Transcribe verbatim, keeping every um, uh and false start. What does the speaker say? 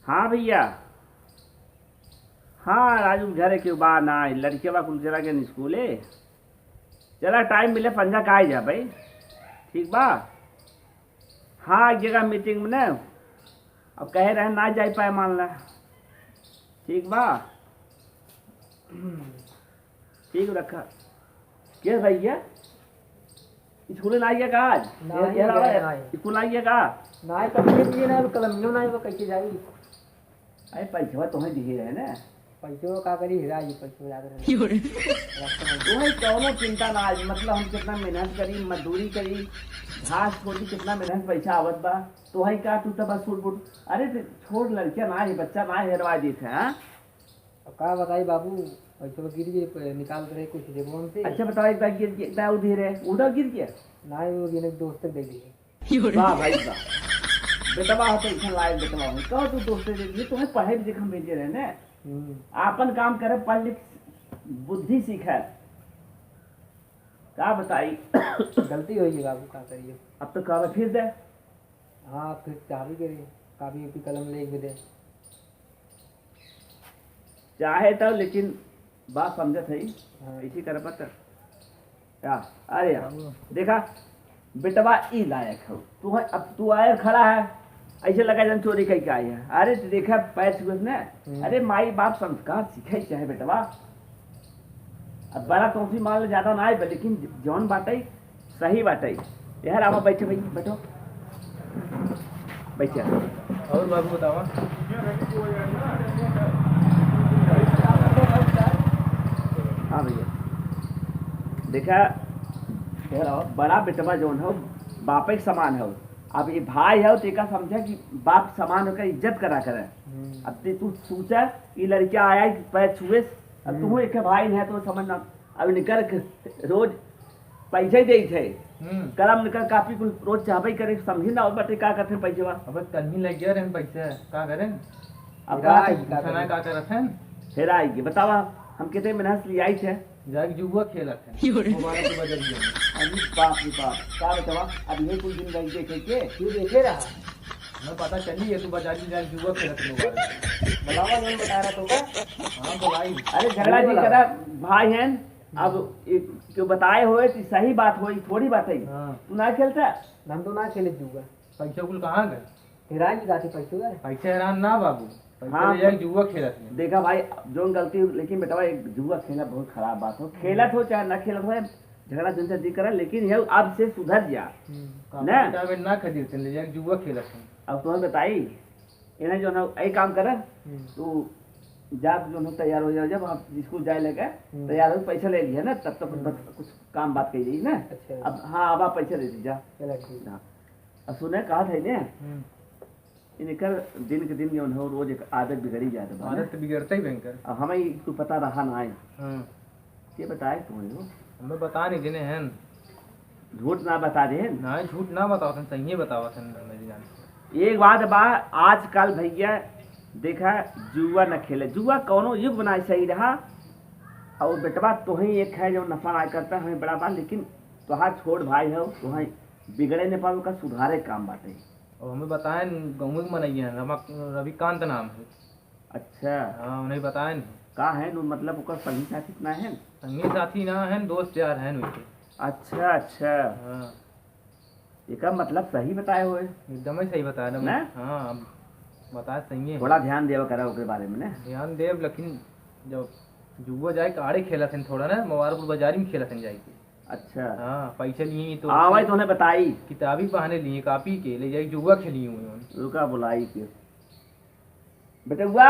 हाँ भइया, हाँ राजू, घरे के बा ना, लड़के बा कुल चला गए स्कूले। चला टाइम मिले पंजा का आई जा भाई, ठीक बा। हाँ एक जगह मीटिंग में ना, अब कहे रहे ना जाई पाए मान ला, ठीक बा। ठीक रखा। के भइया? स्कूल ना आइए का आज? ना ये, ये आइए, रहा है। ना आइए। स्कूल ना आइए का? ना आइए, कब के लिए ना, कलमियो ना आइए, वो कैसे जाई? अरे, पैसवा तोहे दिए रहे ना। पैसवा का करी, हेरा जी, पैसवा याद रहे। क्यों रे? रास्ता में। तोहे कौनो चिंता ना आज, मतलब, हम कितना मेहनत करी, मजदूरी करी, घास छोटी, कितना मेहनत पैसा आवत बा। तोहे का, तू तो बस फुट फुट, अरे, तू छोड़, लड़किया ना है, बच्चा ना है, हेरवा देत है, हाँ? अब का बताई बाबू, पैसवा गिर गए, प-, निकाल के रहे कुछ जेबवा में से। अच्छा बताओ, एक बार गिर गया, एक बार उधर है, उधर गिर गया? ना, वो गिने दोस्त दे दिए। वाह भाई वाह, बेटवा हो तो इतना लायक बेटवा हो, कहो तू दोस्त दे दिए, तुम्हें पढ़े भी हम भेजे रहे ना। हम्म। आपन काम करे, पढ़ लिख, बुद्धि सीखे। का बताई? गलती हो गई बाबू, का करिए? अब तो कहवे फिर दे। हाँ, फिर चाबी के लिए, कापी उपी कलम ले के दे। चाहे तो, लेकिन बात समझत है, हाँ। ऐसी कर पत्थर। या, अरे यार, बाबू। देखा, बेटवा ई लायक हो। तू है, अब तू आयर खड़ा है, ऐसे लगा जन चोरी करके आई है। अरे, तू देखा, पैर छुए ने। हम्म। अरे, माई बाप संस्कार सीखे चाहे बेटवा। अब बड़ा तोहसे मान ले, ज्यादा ना आए, लेकिन जौन बाटे, सही बाटे। यार, आवा, बैठे भाई, बैठो। बैठे। और बाबू, बतावा। हाँ भइया, देखा, यार, आवा, बड़ा बेटवा जौन हो, बापे के समान हो। अब ये भाई हो, तो एका समझा कि बाप समान होकर इज्जत करा करे। हम्म। अब ते तू सोचा, ये लड़का आया कि पैर छुए, अब तू हम्म। एक भाई है तो समझना। अब निकर के रोज पैसे देत है। हम्म। कलम निकर कापी कुल रोज चाहबे करे, समझी ना, और बाटे का करते पैसेवा। अब कल ही लग गया रहन पैसे, का करें? अब हेराई का का पूछा ना करें? का करत हन? हेराई के बतावा, हम कितने मेहनत से ले आई थे। जाके जुआ खेलत हन। यो रे। मोबाइल के बजरिया में। अरे बाप रे बाप, का बतावा, अब ये कुल दिन बैठ देखे के? तू देखे रहा। मैं पता चली है, तू बाजारी में जाके जुआ खेलत मोबाइल में। बुलावा, नहीं बता रहा तो का? हाँ, बुलाई। अरे झगड़ा नहीं जी बोला। करा, भाई हैं, अब हम्म। ये जो बताए होए तो सही बात होई, थोड़ी बात है। हाँ। तू ना खेलता? हम तो ना खेले जुआ। पैसा कुल कहाँ गए? हेरान जी काफी पैसा गए। पैसा हेरान ना बाबू, पैसा हाँ, ले जाके जुआ खेलत में। देखा भाई, जो गलती, लेकिन बेटवा एक जुआ खेला बहुत खराब बात हो, खेलत हो चाहे ना खेलत हो, झगड़ा झंझट जी करा, लेकिन ये अब से सुधर जा। हम्म। ना? कापी किताब ना खरीदते, ले जाके जुआ खेलत हैं। अब तुम्हें बताई, इन्हें जो ना, यही काम करे, हम्म। तू जा, जो ना तैयार हो जा, जब हम स्कूल जाए लगे, हम्म। तैयार हो, पैसा ले लिया ना, तब तक हम्म। बस कुछ काम बात कही जाई ना। अच्छा। अब, हाँ, अब आप पैसा दे दी, जा। चला ठीक। हाँ। अब सुने, कहा था इन्हें, हम्म। इनकर दिन के दिन जो हो, रोज एक आदत बिगड़ी जात बा ना। आदत तो बिगड़ते ही भयंकर। अब हमें ई तो पता रहा ना है। हाँ। के बताए तुम्हें हो? हमें बता नहीं देने हैं। झूठ ना बता दे। ना, झूठ ना बतावत हन, सही बतावत हन मेरी जान। एक बात बा, आजकल भइया देखा, जुआ न खेले, जुआ कौनो युग बनाए सही रहा। और बेटवा तोही एक है जो नफा ना करता, हमें बड़ा बा, लेकिन तोहार छोट भाई हो, तोही बिगड़े न पावे, का सुधारे काम बाटे। और हमें बताएन, गाँव के मनई हैं, रमा-, रविकांत नाम है। अच्छा। हाँ, उन्हें बताएन। का है नु, मतलब ओकर संगी साथी कितना है? संगी साथी ना है, दोस्त यार हैं उनके। अच्छा, अच्छा। हाँ। एका मतलब सही बताए होए। एकदम ही सही बताए ना? ना? हाँ, अब बताए सही है। थोड़ा ध्यान देवा करा ओकरे बारे में ना। ध्यान देव, लेकिन जब जुआ जाए, काड़े खेलत हैं थोड़ा ना, मुबारकपुर बाजारी में खेलत हैं जाए के। अच्छा। हाँ, पैसे लिए तो हाँ, वही तो उन्हें बताई। किताबी बहाने लिए, कापी के, ले जाए जुआ खेली हुए हैं। रुका, बुलाई के। बेटउआ,